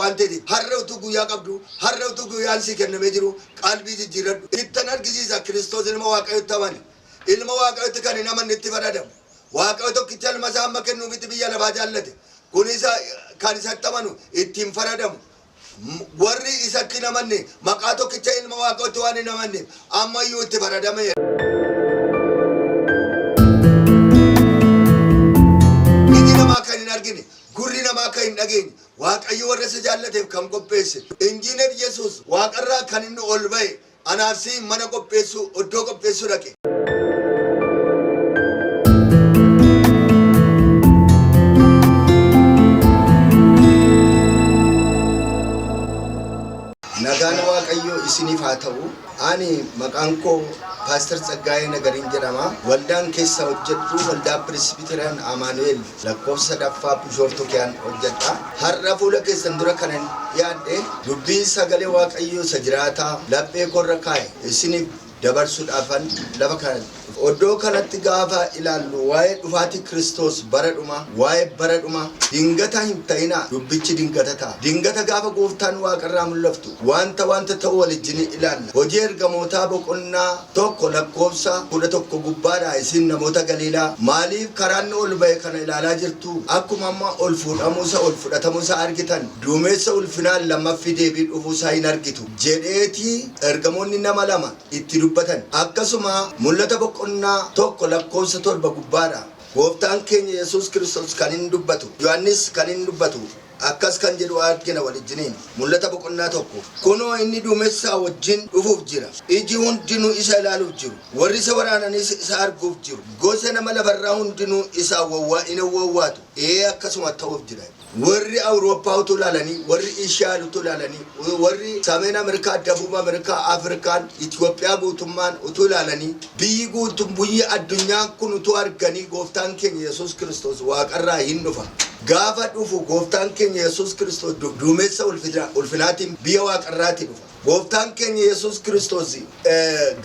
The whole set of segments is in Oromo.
waan ta'eef har'a utuu guyyaa qabdu, har'a utuu guyyaan sii kennamee jiru qalbii jijjiirradhu. Ittan argisiisa Kiristoos ilma Waaqayyotti amani. Ilma Waaqayyotti kan hin amanne itti faradamu. Waaqayyo tokkicha ilma isaa amma kennuufitti biyya lafaa jaallate. Kun isa kan isatti amanu ittiin faradamu. Warri isatti hin amanne maqaa tokkicha ilma Waaqayyootti waan hin amanneef ammayyuu itti faradame. Iji namaa kan hin argine, gurri namaa kan hin dhageenye, Waaqayyo warra isa jaallateef kan qopheesse. Injiinar Yesuus waaqarraa kan inni ol ba'e anaaf siin mana qopheessuu, iddoo qopheessuu dhaqe. Nagaan Waaqayyoo isiniif haa ta'u. Ani maqaan koo Paaster Tsaggaayee Nagariin jedhama. Waldaan keessa hojjedhu waldaa Pirisbiteriyan Amaanu'el lakkoofsa sadaffaa Bishooftuu Kiyaan hojjedha. Har'a fuula keessan dura kanan dhiyaadhe dubbii sagalee Waaqayyoo isa jiraataa laphee koorra kaa'e isiniif dabarsuudhaafan lafa kana dhufe. Oddoo kanatti gaafa ilaallu waa'ee dhufaatii Kiristoos bara dhumaa, waa'ee bara dhumaa, dingata hin ta'inaa, dubbichi dingata ta'a. Dingata gaafa gooftaan waaqarraa mul'aftu wanta wanta ta'u walijjin ilaalla. Hojii Ergamootaa boqonnaa 1 lakkoofsa 11 gubbaadhaa isin namoota Galiilaa maaliif karaanni ol ba'e kana ilaalaa jirtuu? Akkuma amma ol fuudhamuusa ol fudhatamuusaa argitan duumessa ulfinaan lammaffii deebii dhufuusaa hin argitu jedheeti ergamoonni nama lama itti dubbatan. Akkasuma Mul'ata boqonnaa 1 lakkoofsa 7 gubbaadha Gooftaan keenya Yesuus Kiristoos kan inni dubbatu, Yohaannis kan inni dubbatu akkas kan jedhu argina walijjiniin. Mul'ata boqonnaa 1. Kunoo inni duumessaa wajjin dhufuuf jira. Iji hundinuu isa ilaaluuf jiru. Warri isa waraananis isa arguuf jiru. Gosa nama lafarraa hundinuu isaa wawwaa in wawwaatu. Ee akkasuma ta'uuf jira. Warri Awurooppaa utuu ilaalanii, warri Ishiyaa utuu ilaalanii, warri Sameen Ameerikaa, Dabuub Ameerikaa, Afrikaan, Itoophiyaa guutummaan utuu ilaalanii, biyyi guutum biyyi addunyaan kun utuu arganii gooftaan keenya Yesuus Kiristoos waaqarraa hin dhufa. Gaafa dhufu gooftaan keenya Yesuus Kiristoos duumessa ulfinaatiin biyya waaqarraati dhufa. Gooftaan keenya Yesuus Kiristoos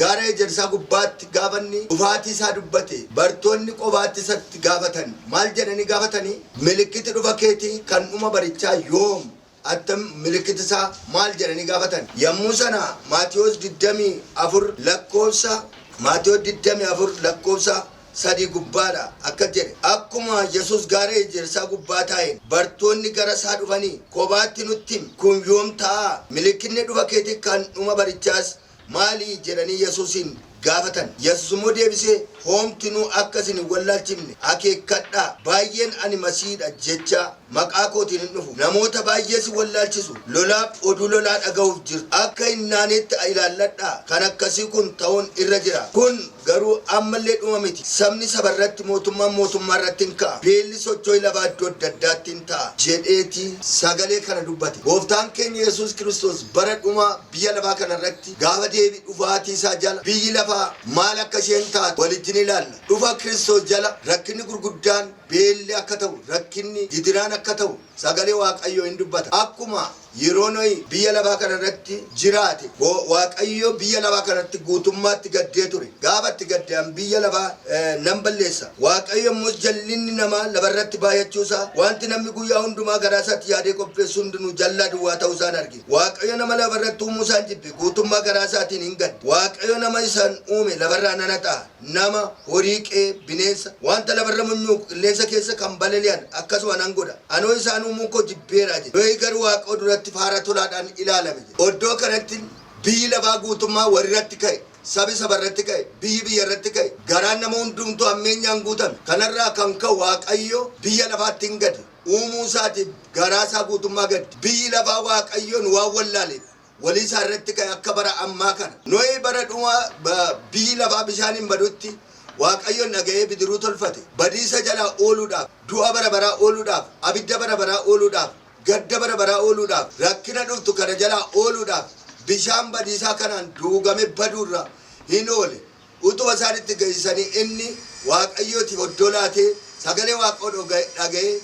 gaara ejersaa gubbaatti gaafa inni dhufaatii isaa dubbate bartoonni qobaatti isatti gaafatan. Maal jedhanii gaafatanii? Milikkiti dhufa keetii kan dhuma barichaa yoom? Attam milikkiti isaa maal jedhanii gaafatan. Yommuu sana Maatiyoos 24 lakkoofsa Maatiyoos 24 lakkoofsa 3 gubbaadha akkas jedhe. Akkuma Yesuus gaara ejersaa gubbaa taa'een bartoonni gara isaa dhufanii kophaatti nutti himi kun yoom ta'aa? Milikkinni dhufa keetii kan dhuma barichaas maali? jedhanii Yesuusiin gaafatan. Yesuus immoo deebisee hoomtinuu akka isin hin wallaalchifne akeekkadhaa. Baay'een ani Masiihidha jechaa maqaa kootiin hin dhufu. Namoota baay'ees hin wallaalchisu. Lolaaf oduu lolaa dhaga'uuf jirtu. Akka hin naanetti ilaalladhaa. Kan akkasii kun ta'uun irra jira. Kun garuu ammallee dhuma miti. Sabni saba irratti, mootummaan mootummaa irratti in ka'a. Beelli socho'i lafaa iddoo adda addaatti in ta'a jedheeti sagalee kana dubbate. Gooftaan keenya Yesuus Kiristoos bara dhumaa biyya lafaa kana irratti gaafa deebi dhufaatii isaa jala biyyi lafaa maal akka isheen taatu walijjin ilaalla. Dhufa Kiristoos jala rakkinni gurguddaan beelli akka ta'u, rakkinni, gidiraan akka ta'u sagalee Waaqayyoo in dubbata. Akkuma yeroo Nohi biyya lafaa kana irratti jiraate, Waaqayyo biyya lafaa kana irratti guutummaatti gaddee ture. Gaafa itti gadde an biyya lafaa nan balleessa. Waaqayyo immoo jallinni namaa lafa irratti baay'achuu isaa, wanti namni guyyaa hundumaa garaa isaatti yaadee qopheessu hundinuu jallaa duwwaa ta'uu isaan arge. Waaqayyo nama lafa irratti uumuu isaan jibbe, guutummaa garaa isaatiin hin gadde. Waaqayyo nama isaan uume lafarraa nan haxaa'a. Nama, horii, qe'ee, bineensa, wanta lafarra munyuuqu, qilleensa keessa kan balali'an akkasuma nan godha. Anoo isaan uumuu koo jibbeera jedhe. Nohi garuu Waaqayyo duratti faara tolaadhaan ilaalame jedhe. Oddoo kanatti biyyi lafaa guutummaa walirratti ka'e, sabi sabarratti ka'e, biyyi biyyarratti ka'e, garaan nama hundumtuu hammeenyaan guutame. Kanarraa kan ka'u Waaqayyo biyya lafaatti hin gade. Uumuu isaatiif garaa isaa guutummaa gadde. Biyyi lafaa Waaqayyoon waan wallaaleef walii isaa irratti ka'e akka bara ammaa kana. Nohi bara dhuma biyyi lafaa bishaaniin badutti Waaqayyoon dhaga'ee bidiruu tolfate. Badiisa jalaa ooluudhaaf, du'a bara baraa ooluudhaaf, abidda bara baraa ooluudhaaf, gadda bara baraa ooluudhaaf, rakkina dhuftu kana jalaa ooluudhaaf bishaan badiisaa kanaan duugame baduurra hin oole. Utuma isaan itti ga'isanii inni Waaqayyootiif oddoo laatee sagalee Waaqayyoo dhaga'ee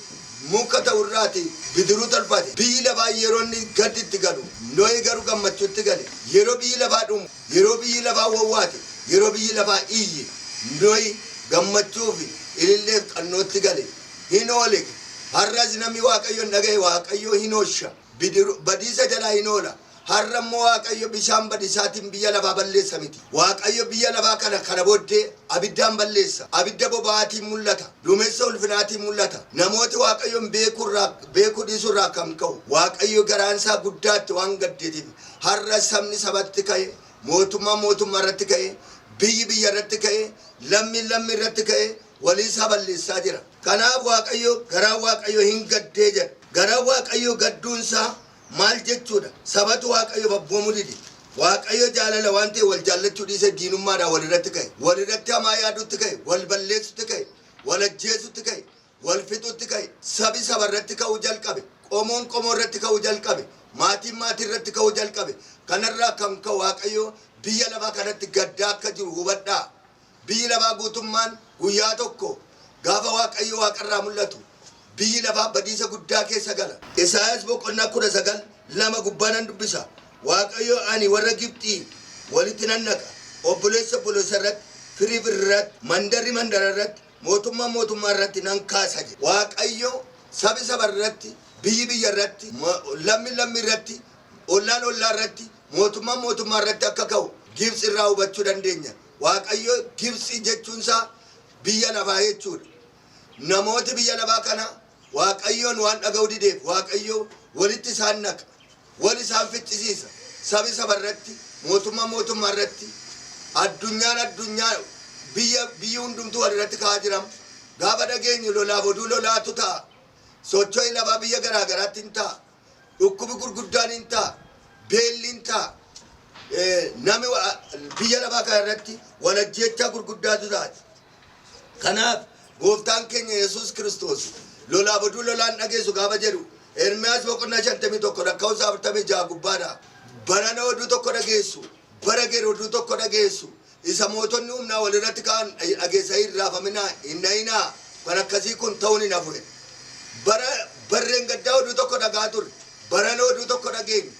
muka ta'u irraati bidiruu tolfate. Biyyi lafaa yeroo inni gaddi itti galu, Nohi garuu gammachuutti gale. Yeroo biyyi lafaa dhumu, yeroo biyyi lafaa wawwaate, yeroo biyyi lafaa iyye, Nohi gammachuu fi ililleef qannootti gale. Hin oole. Har'as namni Waaqayyoon dhaga'e Waaqayyoo hin oolcha. Badiisa jalaa hin oola. Har'a immoo Waaqayyo bishaan badiisaatiin biyya lafaa balleessa miti. Waaqayyo biyya lafaa kana booddee abiddaan balleessa. Abidda boba'aatiin mul'ata. Duumessa ulfinaatiin mul'ata. Namooti Waaqayyoon beekuu dhiisuurraa kan ka'u Waaqayyo garaansaa guddaatti waan gaddeetiif har'a sabni sabatti ka'e, mootummaan mootummaa irratti ka'e, biyyi biyya irratti ka'e, lammiin lammii irratti ka'e waliisaa balleessaa jira. Kanaaf Waaqayyo garaan Waaqayyo hin gaddee jedha. Garaan Waaqayyo gadduunsaa maal jechuudha? Sabatu Waaqayyo abboomuu dide. Waaqayyo jaalala waan ta'e wal jaallachuu dhiise diinummaadhaan walirratti ka'e. Walirratti hamaa yaaduutti ka'e. Wal balleessutti ka'e. Wal ajjeesutti ka'e. Wal fixutti ka'e. Sabi saba irratti ka'uu jalqabe. Qomoon qomoo irratti ka'uu jalqabe. Maatiin maatii irratti ka'uu jalqabe. Kanarraa kan ka'u Waaqayyo biyya lafaa kanatti gaddaa akka jiru hubadhaa. Biyyi lafaa guutummaan guyyaa tokko gaafa Waaqayyo waaqarraa mul'atu biyyi lafaa badiisa guddaa keessa gala. Isaayaas boqonnaa 19:2 gubbaa nan dubbisa. Waaqayyo ani warra Gibxii walitti nan naqa. Obboleessa obboleessa irratti, firii firii irratti, mandarri mandara irratti, mootummaa mootummaa irratti nan kaasa jedhe. Waaqayyo sabi saba irratti, biyyi biyya irratti, lammi lammi irratti, ollaan ollaa irratti, mootummaan mootummaa irratti akka ka'u Gibxi irraa hubachuu dandeenya. Waaqayyo Gibxi jechuunsaa biyya lafaa jechuudha. Namooti biyya lafaa kana Waaqayyoon waan dhaga'uu dideef Waaqayyo walitti isaan naqa. Wal isaan ficcisiisa. Sabi saba irratti, mootummaa mootummaa irratti, addunyaan addunyaa biyya biyyi hundumtuu wal irratti ka'aa jiram. Gaafa dhageenyu lolaaf oduu lolaatu ta'a. Socho'i lafaa biyya garaa garaatti hin ta'a. Dhukkubi gurguddaan hin ta'a. Beelli hin ta'a. Nami biyya lafaa kana irratti wal ajjeechaa gurguddaatu ta'a. Kanaaf gooftaan keenya Yesuus Kiristoos lolaaf oduu lolaan dhageessu gaafa jedhu Ermiyaas boqonnaa 51 lakkoofsa 46 gubbaadha. Barana oduu tokko dhageessu, bara geri oduu tokko dhageessu, isa mootonni humnaa walirratti ka'an dhageessa hin raafaminaa, hin na'inaa, kan akkasii kun ta'uun hin hafu. Bara barreen gaddaa oduu tokko dhagaa ture, barana oduu tokko dhageenya,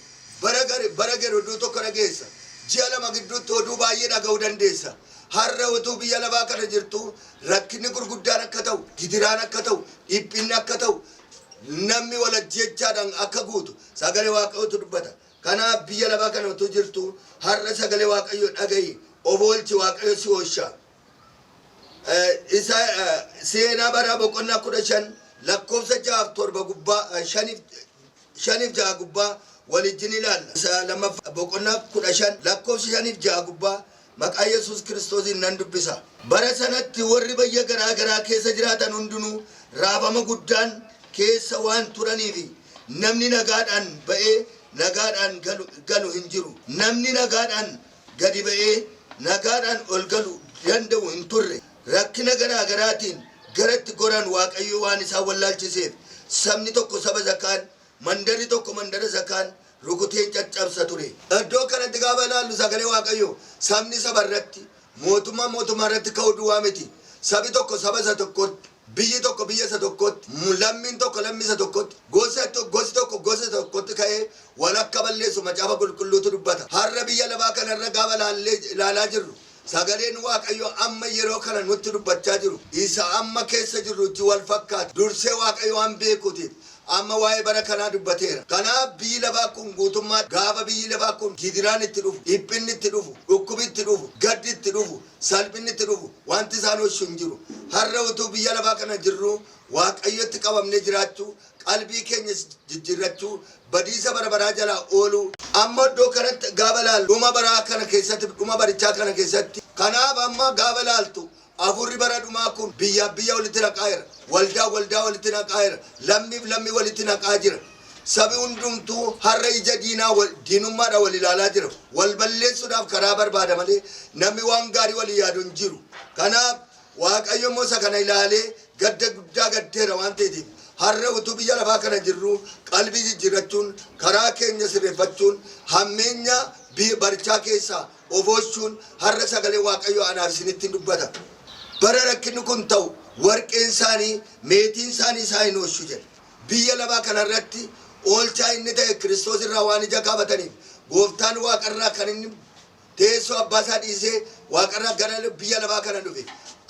bara geri oduu tokko dhageessa. Ji'a 2 gidduutti oduu baay'ee dhaga'uu dandeessa. Har'a utuu biyya lafaa kana jirtu rakkinni gurguddaan akka ta'u, gidiraan akka ta'u, dhiphinni akka ta'u, namni wal ajjeechaadhaan akka guutu sagalee Waaqayyootu dubbata. Kanaaf biyya lafaa kana utuu jirtu har'a sagalee Waaqayyoo dhaga'i, of oolchi, Waaqayyo si oolcha. Isa seenaa baraa boqonnaa 15 lakkoofsa 6 7 gubbaa 5 6 gubbaa walijjin ilaalla. Isa lammaffaa boqonnaa 15 lakkoofsa 5 6 gubbaa maqaa Yesuus Kiristoosiin nan dubbisa. Bara sanatti warri biyya garaa garaa keessa jiraatan hundinuu raafama guddaan keessa waan turaniif namni nagaadhaan ba'ee nagaadhaan galu hin jiru. Namni nagaadhaan gadi ba'ee nagaadhaan ol galu danda'u hin turre. Rakkina garaa garaatiin garatti goran Waaqayyo waan isaan wallaalchiseef sabni tokko saba isa kaan, mandarri tokko mandara isa kaan rukuteen caccabsa ture. Iddoo kanatti gaafa ilaallu sagalee Waaqayyo sabni saba irratti, mootummaan mootummaa irratti ka'uu duwwaa miti. Sabi tokko saba isa tokkotti, biyyi tokko biyya isa tokkotti, lammiin tokko lammii isa tokkotti, gosi tokko gosa isa tokkotti ka'ee wal akka balleessu macaafa qulqulluutu dubbata. Har'a biyya lafaa kanarra gaafa ilaalaa jirru sagaleen Waaqayyo amma yeroo kana nutti dubbachaa jiru isa amma keessa jirrutti wal fakkaata. Dursee Waaqayyo waan beekuutiif amma waa'ee bara kanaa dubbateera. Kanaaf biyyi lafaa kun guutummaa gaafa biyyi lafaa kun gidiraan itti dhufu, dhiphinni itti dhufu, dhukkubi itti dhufu, gaddi itti dhufu, salphinni itti dhufu, wanti isaan oolchu hin jiru. Har'a utuu biyya lafaa kana jirru Waaqayyotti qabamnee jiraachuu, qalbii keenya jijjiirrachuu, badiisa bara baraa jalaa ooluu. Amma iddoo kanatti gaafa ilaallu dhuma baraa kana keessatti, dhuma barichaa kana keessatti, kanaaf amma gaafa ilaaltu afurri bara dhumaa kun biyyaaf biyya walitti naqaa jira. Waldaa waldaa walitti naqaa jira. Lammiif lammii walitti naqaa jira. Sabi hundumtuu har'a ija diinummaadhaan wal ilaalaa jira. Wal balleessuudhaaf karaa barbaada malee namni waan gaarii walii yaadu hin jiru. Kanaaf Waaqayyo immoo isa kana ilaalee gadda guddaa gaddeera waan ta'eef har'a utuu biyya lafaa kana jirru qalbii jijjiirrachuun, karaa keenya sirreeffachuun, hammeenya barichaa keessaa of oolchuun har'a sagalee Waaqayyo anaaf isinitti dubbata. Bara rakkinni kun ta'u warqeen isaanii, meetiin isaanii isaan hin oolchu jedha. Biyya lafaa kanarratti oolchaa inni ta'e Kiristoos irraa waan ija kaafataniif gooftaan waaqarraa kan inni teessoo abbaa isaa dhiisee waaqarraa gara biyya lafaa kana dhufe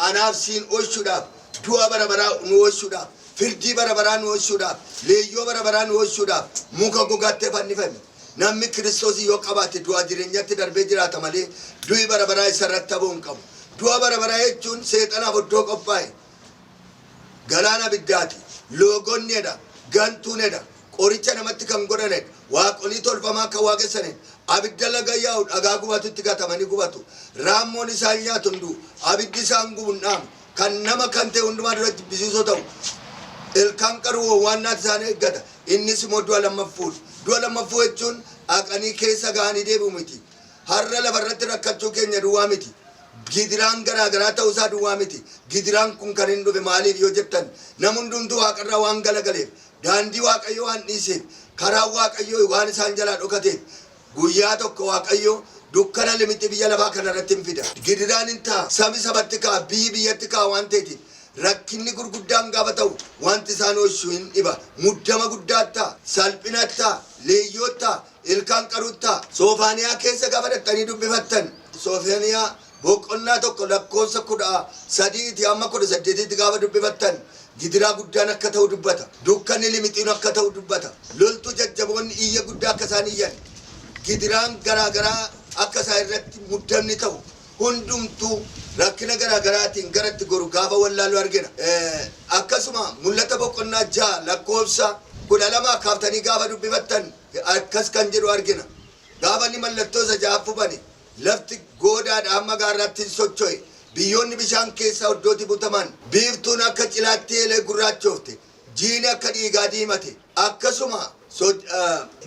anaaf siin oolchuudhaaf, du'a bara baraa nu oolchuudhaaf, Firdii bara baraa nu oolchuudhaaf, leeyyoo bara baraa nu oolchuudhaaf muka gogaatti fannifame. Namni Kiristoos yoo qabaate du'a jireenyatti darbee jiraata malee du'i bara baraa isa irratti hafuu hin qabu. Du'a bara baraa jechuun seexanaaf iddoo qophaa'e. Galaana abiddaati. Loogonnedha. Gantuunedha. Qoricha namatti kan godhanedha. Waaqolii tolfamaa kan waaqessanidha. Abidda laga yaa'u dhagaa gubatutti gatamanii gubatu. Raammoon isaan nyaatu hunduu abiddi isaan gubu hin dhaamu. Kan nama kan ta'e hundumaa dura jibbisiisoo ta'u. Ilkaan qaruu waan naati isaan eeggata. Innis immoo du'a lammaffuudha. Du'a lammaffuu jechuun dhaqanii keessa ga'anii deebi'u miti. Har'a lafarratti rakkachuu keenya duwwaa miti. Gidiraan garaa garaa ta'uusaa duwwaa miti. Gidiraan kun kan hin dhufe maaliif yoo jettan, nama hundumtuu waaqarraa waan galagaleef, daandii Waaqayyoo waan dhiiseef, karaa Waaqayyoo waan isaan jalaa dhokateef, guyyaa tokko Waaqayyo dukkana limixi biyya lafaa kanarratti hin fida. Gidiraan hin ta'a. Sabi sabatti ka'a, biyyi biyyatti ka'a waan ta'eetiif rakkinni gurguddaan gaafa ta'u wanti isaan oolchu hin dhiba. Muddama guddaa ta'a, salphina ta'a, leeyyoo ta'a, ilkaan qaruu ta'a. Soofaaniyaa keessa gaafa dhaqxanii dubbifattan, Soofaaniyaa boqonnaa 1 lakkoofsa 13 hamma 18tti gaafa dubbifattan, gidiraa guddaan akka ta'u dubbata. Dukkanni limixiin akka ta'u dubbata. Loltuu jajjaboonni iyya guddaa akka isaan iyyan, gidiraan garaa garaa akka isaan irratti muddamni ta'u, hundumtuu rakkina garaa garaatiin garatti goru gaafa wallaalu argina. Akkasuma Mul'ata boqonnaa 6 lakkoofsa 12 kaaftanii gaafa dubbifattan akkas kan jedhu argina. Gaafa inni mallattoo isa ja'affuu bane, lafti goodaadha hamma gaarraatti hin socho'e. Biyyoonni bishaan keessaa iddootti butaman. Biiftuun akka cilaatti eelee gurraachoofte. Jiini akka dhiigaa diimate. Akkasuma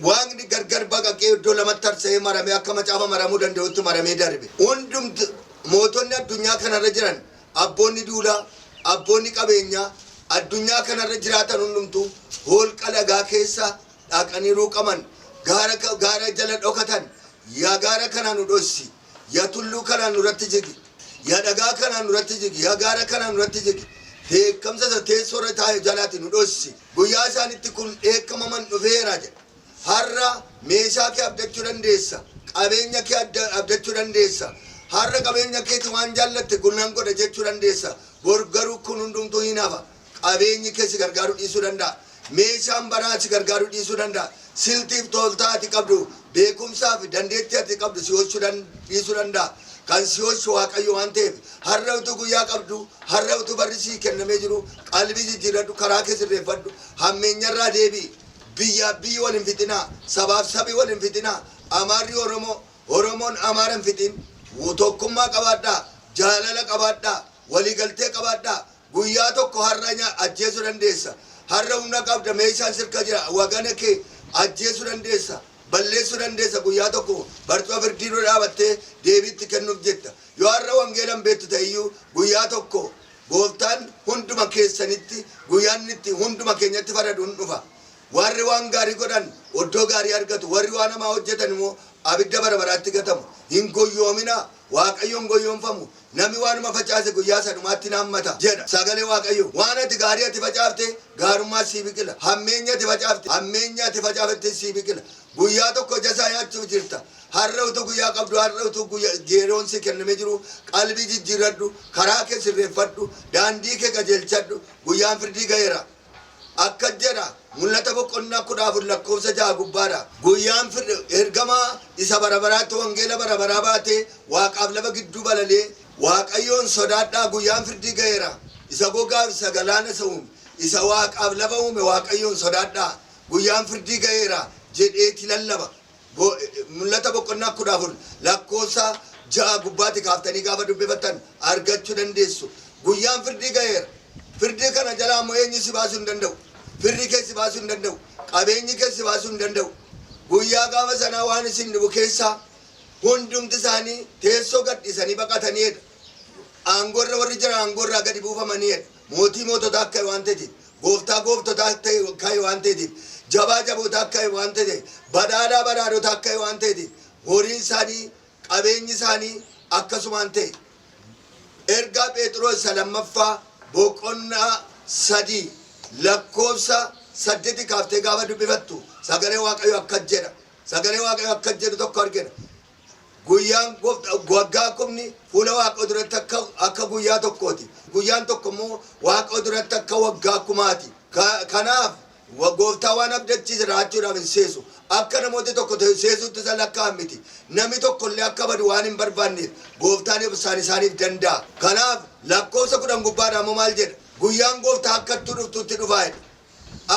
Waaqni gargar baqaqee iddoo lamatti tarsa'ee maramee akka macaafa maramuu danda'utti maramee darbe. Hundumti mootonni addunyaa kanarra jiran, abboonni duulaa, abboonni qabeenyaa addunyaa kanarra jiraatan hundumtuu holqa dhagaa keessa dhaqanii ruuqaman, gaara gaara jala dhokatan. Yaa gaara kanaa nu dhossi, yaa tulluu kanaa nurratti jigi, yaa dhagaa kanaa nurratti jigi, yaa gaara kanaa nurratti jigi, dheekkamsa isa teessoo irra taa'e jalaati nu dhossi, guyyaa isaanitti kun dheekkamaman dhufeera jedha. Har'a meeshaa kee abdachuu dandeessa, qabeenya kee abdachuu dandeessa. Har'a qabeenya keeti waan jaallatte gunan godha jechuu dandeessa. Bor garuu kun hundumtuu hin hafa. Qabeenyi kee si gargaaruu dhiisuu danda'a. Meeshaan baraa si gargaaruu dhiisuu danda'a. Siltiif tooltaa ati qabdu, beekumsaa fi dandeettii ati qabdu si oolchuu dhiisuu danda'a. Kan si oolchu Waaqayyo waan ta'eef, har'a utuu guyyaa qabdu, har'a utuu barri sii kennamee jiru, qalbii jijjiirradhu, karaa kee sirreeffadhu, hammeenyarraa deebi'i. Biyyaaf biyyi wal hin fixinaa, sabaaf sabi wal hin fixinaa, Amaarri Oromoo, Oromoon Amaara hin fixin. Tokkummaa qabaadhaa, jaalala qabaadhaa, waliigaltee qabaadhaa. Guyyaa tokko har'a ajjeesuu dandeessa. Har'a humna qabda, meeshaan sirka jira, wagana kee ajjeesuu dandeessa, balleessuu dandeessa. Guyyaa tokko barcuma firdii dura dhaabattee deebiitti kennuuf jetta. Yoo har'a wangeela hin beektu ta'eyyuu, guyyaa tokko gooftaan hunduma keessanitti, guyyaan itti hunduma keenyatti faradu hin dhufa. Warri waan gaarii godhan oddoo gaarii argatu, warri waan hamaa hojjetan immoo abidda bara baraatti gatamu. Hin goyyoominaa, Waaqayyo hin goyyoomfamu. Namni waanuma facaase guyyaa isa dhumaatti ni hammata jedha sagalee Waaqayyo. Waan ati gaarii ati facaafte gaarummaa sii biqila. Hammeenya ati facaafte hammeenya ati facaafte sii biqila. Guyyaa tokko ija isaa nyaachuuf jirta. Har'a utuu guyyaa qabdu, har'a utuu guyyaa yeroon si kennamee jiru, qalbii jijjiirradhu, karaa kee sirreeffadhu, daandii kee qajeelchadhu, guyyaan firdii ga'eera. Akkas jedha Mul'ata boqonnaa 14 lakkoofsa 6 gubbaadha. Guyyaan ergamaa isa bara baraatti wangeela bara baraa baatee waaqaaf lafa gidduu balalee, Waaqayyoon sodaadhaa, guyyaan firdii ga'eera. Isa gogaaf isa galaana isa uume, isa waaqaaf lafa uume Waaqayyoon sodaadhaa, guyyaan firdii ga'eera jedheeti lallaba. Mul'ata boqonnaa 14 lakkoofsa 6 gubbaatti kaaftanii gaafa dubbifattan argachuu dandeessu. Guyyaan firdii ga'eera. Firdii kana jalaa immoo eenyu si baasuu hin danda'u. Firri kee si baasuu hin danda'u. Qabeenyi kee si baasuu hin danda'u. Guyyaa gaafa sanaa waan isin dhibu keessaa hundumti isaanii teessoo gadhiisanii baqataniidha. Aangoorra warri jiran aangoorraa gadi buufamaniidha. Mootii moototaa akka waan ta'eef, gooftaa gooftotaa akka waan ta'eef, jabaa jabootaa akka waan ta'eef, badhaadhaa badhaadhotaa akka waan ta'eef, horiin isaanii, qabeenyi isaanii akkasumaan ta'e. Ergaa Phexros isa lammaffaa boqonnaa 3 lakkoofsa 8 kaaftee gaafa dubbifattu sagalee Waaqayyo akkas jedha. Sagalee Waaqayyo akkas jedhu tokko argina. Guyyaan waggaa kumni fuula Waaqayyo duratti akka guyyaa tokkooti. Guyyaan tokko immoo Waaqayyo duratti akka waggaa kumaati. Kanaaf gooftaa waan abdachiise raachuudhaaf hin seesu. Akka namooti tokko seesutti isa lakkaa'an miti. Namni tokko illee akka badu waan hin barbaanneef gooftaan obsaan isaaniif danda'a. Kanaaf lakkoofsa 10 gubbaadhaa immoo maal jedha? Guyyaan gooftaa akka hattuu dhuftutti dhufaa jedha.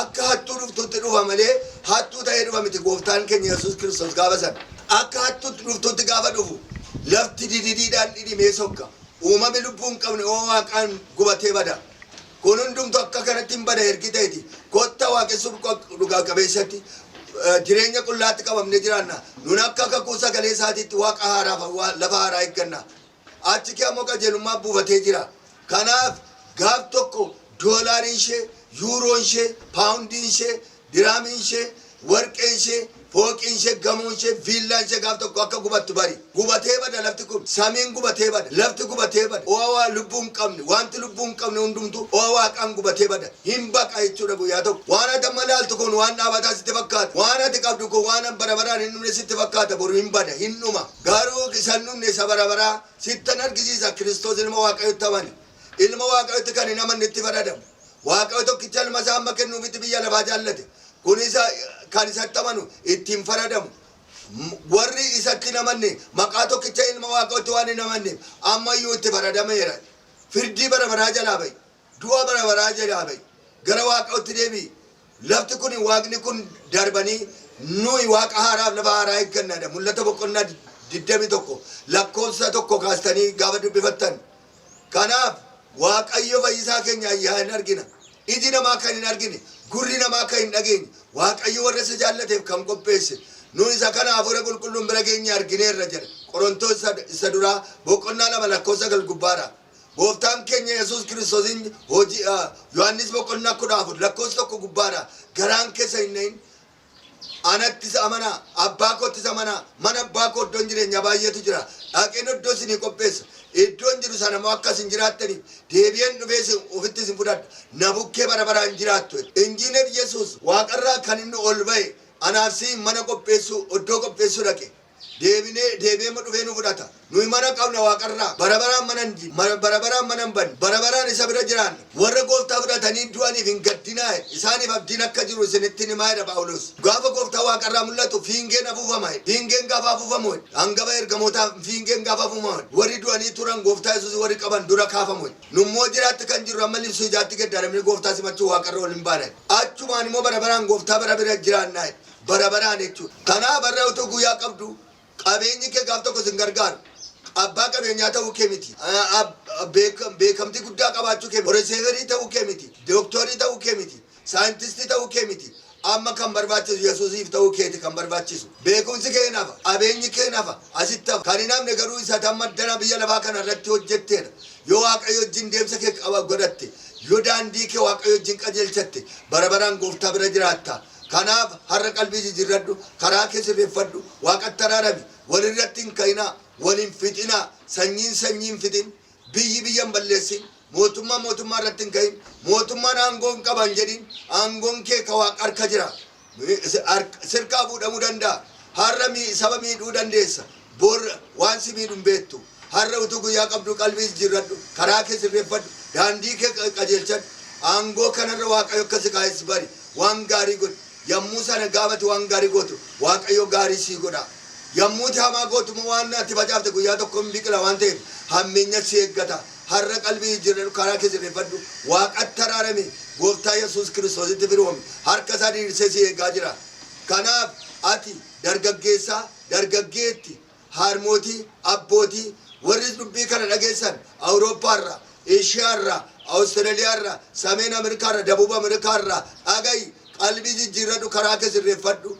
Akka hattuu dhuftutti dhufa malee hattuu ta'ee dhufa miti gooftaan keenya Yesuus Kiristoos gaafa sana. Akka hattuutti dhuftutti gaafa dhufu lafti dididiidhaan dhidhimee sokka. Uumamni lubbuu hin qabne oo waaqaan gubatee bada. Kun hundumtu akka kanatti hin bada ergi ta'eti. Kotta waaqessuu dhugaa qabeessatti jireenya qullaatti qabamnee jiraanna. Nun akka kakuu sagalee isaatiitti waaqa haaraaf lafa haaraa eegganna. Achi kee ammoo qajeelummaa buufatee jira. Kanaaf gaaf tokko doolaariin ishee, yuuroon ishee, paawundiin ishee, diraamiin ishee, warqeen ishee, fooqiin ishee, gamoon ishee, viillaan ishee gaaf tokko akka gubattu bari. Gubatee bada lafti kun. Samiin gubatee bada. Lafti gubatee bada. Ho'a lubbuu hin qabne, wanti lubbuu hin qabne hundumtu ho'a waaqaan gubatee bada. Hin baqa jechuudha guyyaa tokko. Waan ati amma ilaaltu kun waan dhaabataa sitti fakkaata. Waan ati qabdu kun waan bara baraan hin dhumne sitti fakkaata. Boru hin bada, hin dhuma. Garuu isa hin dhumne isa bara baraa sittan argisiisa. Kiristoos ilma Waaqayyotti amani. Ilma Waaqayyotti kan hin amanne itti faradamu. Waaqayyo tokkicha ilma isaa amma kennuufitti biyya lafaa jaallate. Kun isa kan isatti amanu ittiin faradamu. Warri isatti hin amanne maqaa tokkicha ilma Waaqayyotti waan hin amanneef ammayyuu itti faradameera. Firdii bara baraa jalaa ba'i. Du'a bara baraa jalaa ba'i. Gara Waaqayyotti deebi'i. Lafti kun waaqni kun darbanii nuyi waaqa haaraaf lafa haaraa eeggannaadha. Mul'ata boqonnaa 21 lakkoofsa 1 kaastanii gaafa dubbifattan. Kanaaf Waaqayyo fayyisaa keenya ayyaa hin argina. Iji namaa kan hin argine, gurri namaa kan hin dhageenye, Waaqayyo warra isa jaallateef kan qopheesse. Nu isa kana hafuura qulqulluun bira geenye argineerra jedha. Qorontoos isa duraa boqonnaa 2 lakkoofsa 9 gubbaadha. Gooftaan keenya Yesuus Kiristoosiin hojii Yohaannis boqonnaa 14 lakkoofsa 1 gubbaadha. Garaan keessa hin na'in. Anattis amanaa, abbaa koottis amanaa, mana abbaa koo iddoon jireenyaa baay'eetu jira. Dhaqeen iddoo isinii qopheessa. Iddoon jiru sana immoo akka isin jiraattaniif deebi'een dhufee isin ofitti isin fudhadha. Na bukkee bara baraan jiraattu. Injiinar Yesuus waaqarraa kan inni ol ba'e anaaf siin mana qopheessuu, iddoo qopheessuu dhaqe. Deebinee deebi'ee immoo dhufee nu fudhata. Nuyi mana qabna waaqarraa. Bara baraan mana hin diignu. Bara baraan mana hin bannu. Bara baraan isa bira jiraanna. Warra gooftaa fudhatanii du'aniif hin gaddinaa jedhe. Isaaniif abdiin akka jiru isinitti himaa jedha Phaawulos. Gaafa gooftaa waaqarraa mul'atu fiingeen afuufama jedhe. Fiingeen gaafa afuufamu jedhe. Hangafa ergamootaa fiingeen gaafa afuufamu jedhe. Warri du'anii turan gooftaa Yesuus warri qaban dura kaafamu jedhe. Nummoo jiraatti kan jirru amma libsuu ijaatti geddaramnee gooftaa simachuu waaqarra ol hin baana jedhe. Achumaan immoo bara baraan gooftaa bara bira jiraannaa jedhe. Bara baraan jechuudha. Kanaaf har'a utuu guyyaa qabdu qabeenyi kee gaaf tokko sin gargaaru. Abbaa qabeenyaa ta'uu kee miti. Beekamtii guddaa qabaachuu kee miti. Piroofeesarii ta'uu kee miti. Dooktorii ta'uu kee miti. Saayintistii ta'uu kee miti. Amma kan barbaachisu Yesuusiif ta'uu keeti kan barbaachisu. Beekumsi kee hin hafa. Qabeenyi kee hin hafa. Asitti hafa. Kan hin hafne garuu isa amma dana biyya lafaa kana irratti hojjetteedha. Yoo Waaqayyo wajjin deemsa kee qaba godhatte, yoo daandii kee Waaqayyo wajjin qajeelchatte, bara baraan gooftaa bira jiraatta. Kanaaf har'a qalbii jijjiirradhu, karaa kee sirreeffadhu, Waaqatti araarami, walirratti hin ka'inaa, wal hin fixinaa, sanyiin sanyii hin fixin, biyyi biyya hin balleessin, mootummaan mootummaa irratti hin ka'in, mootummaan aangoo hin qaba hin jedhin, aangoon kee ka Waaqa harka jira. Sirkaa fuudhamuu danda'a. Har'a saba miidhuu dandeessa. Bor waan si miidhu hin beektu. Har'a utuu guyyaa qabdu qalbii jijjiirradhu, karaa kee sirreeffadhu, daandii kee qajeelchadhu. Aangoo kanarra Waaqayyo akka si kaa'es bari. Waan gaarii godhi. Yommuu sana gaafati waan gaarii gootu Waaqayyo gaarii sii godha. Yommuu ati hamaa gootu immoo waan ati facaafte guyyaa tokko hin biqila waan ta'eef hammeenya si eeggata. Har'a qalbii jijjiirradhu, karaa kee sirreeffadhu, Waaqatti araarami, Gooftaa Yesuus Kiristoositti firoomi. Harka isaa diriirsee si eegaa jira. Kanaaf ati dargaggeessaa, dargaggeetti, harmootii, abbootii, warri dubbii kana dhageessan Awurooppaarraa, Eeshiyaarraa, Awustiraaliyaarraa, Sameen Ameerikaarraa, Dabuub Ameerikaarraa dhaga'i, qalbii jijjiirradhu, karaa kee sirreeffadhu.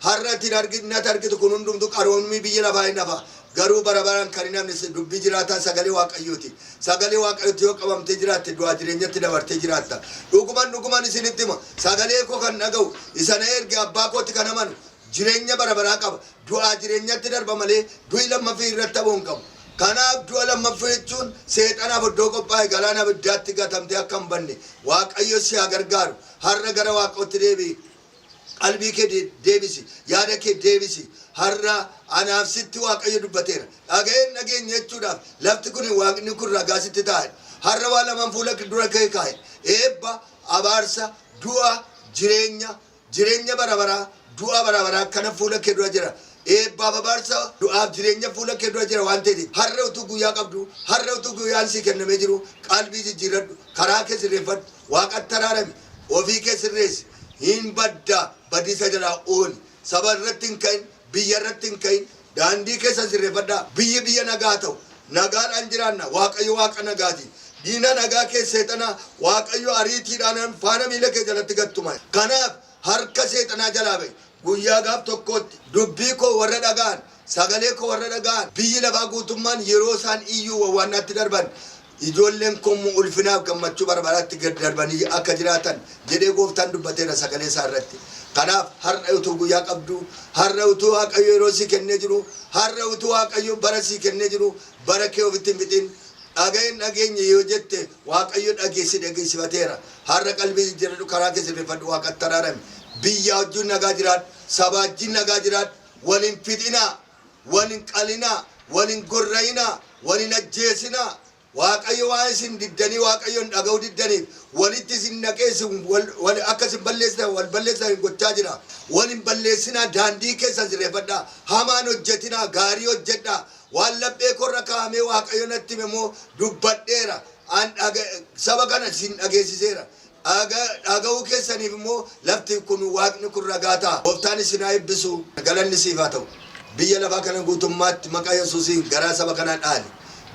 Har'a ati natti argitu kun hundumtu qaroomni biyya lafaa hin hafa. Garuu bara baraan kan hin hafne dubbii jiraataa sagalee Waaqayyooti. Sagalee Waaqayyootti yoo qabamtee jiraatte du'aa jireenyatti dabartee jiraatta. Dhuguman dhuguman isinitti hima. Sagalee koo kan dhaga'u isa na erge abbaa kootti kan amanu jireenya bara baraa qaba. Du'aa jireenyatti darba malee du'i lammaffii irratti hafuu hin qabu. Kanaaf du'a lammaffii jechuun seexanaaf iddoo qophaa'e galaana abiddaatti gatamtee akka hin banne Waaqayyo si haa gargaaru. Har'a gara Waaqootti deebi'i. Qalbii kee deebisi, yaada kee deebisi. Har'a anaaf sitti Waaqayyo dubbateera. Dhaga'een dhageenye jechuudhaaf lafti kun, Waaqni kun ragaa sitti taa'e. Har'a waa lamaan fuula dura kee kaa'e: eebba, abaarsa, du'a, jireenya, jireenya bara baraa, du'a bara baraa kana fuula kee dura jira. Eebbaaf abaarsa, du'aaf jireenya fuula kee dura jira waan ta'eef, har'a utuu guyyaa qabdu, har'a utuu guyyaan sii kennamee jiru, qalbii jijjiirradhu, karaa kee sirreeffadhu, Waaqatti araarami, ofii kee sirreessi. Hin badda, badiisa jalaa ooli. Saba irratti hin ka'in, biyya irratti hin ka'in, daandii keessan sirreeffadhaa. Biyyi biyya nagaa ta'u, nagaadhaan jiraanna. Waaqayyo Waaqa nagaati. Diina nagaa kee seexanaa Waaqayyo ariitiidhaan faana miila kee jalatti gattuma. Kanaaf harka seexanaa jalaa ba'i. Guyyaa gaaf tokkootti dubbii koo warra dhaga'an, sagalee koo warra dhaga'an, biyyi lafaa guutummaan yeroo isaan iyyuu wawwaannaatti darban, ijoolleen koo immoo ulfinaaf gammachuu bara baraatti gad darbanii akka jiraatan jedhee Gooftaan dubbateera sagalee isaa irratti. Kanaaf har'a utuu guyyaa qabdu, har'a utuu Waaqayyo yeroo sii kennee jiru, har'a utuu Waaqayyo bara sii kennee jiru, bara kee ofitti hin fixin. Dhaga'een dhageenye yoo jette, Waaqayyo dhageessi dhageessifateera. Har'a qalbii jijjiirradhu, karaa kee sirreeffadhu, Waaqatti araarami. Biyya wajjin nagaa jiraadhu, saba wajjin nagaa jiraadhu, wal hin fixinaa, wal hin qalinaa, wal hin gorra'inaa, wal hin ajjeesinaa. Waaqayyo waan isin diddanii Waaqayyoon dhaga'uu diddaniif walitti isin naqee isin wal akka isin balleessitan, wal balleessitan gochaa jira. Wal hin balleessinaa, daandii keessan sirreeffadhaa. Hamaan hojjetinaa, gaarii hojjedhaa. Waan laphee korra kaa'amee Waaqayyo natti hime immoo dubbadheera. An saba kana isin dhageessiseera. Dhaga'uu keessaniif immoo lafti kun, Waaqni kun ragaa ta'a. Gooftaan isin haa eebbisu. Galanni siif haa ta'u. Biyya lafaa kana guutummaatti maqaa Yesuusiin garaa saba kanaa dhaali.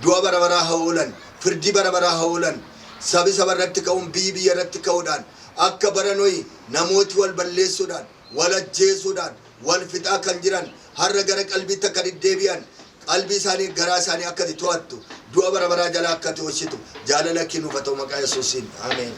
Du'a bara baraa haa oolan. Firdii bara baraa haa oolan. Sabi saba irratti ka'uun, biyyi biyya irratti ka'uudhaan, akka bara Nohi namooti wal balleessuudhaan, wal ajjeesuudhaan, wal fixaa kan jiran har'a gara qalbiitti akka deddeebi'an, qalbii isaanii, garaa isaanii akka ati to'attu, du'a bara baraa jalaa akka ati oolchitu, jaalala kee nuuf haa ta'u maqaa Yesuusiin. Ameen.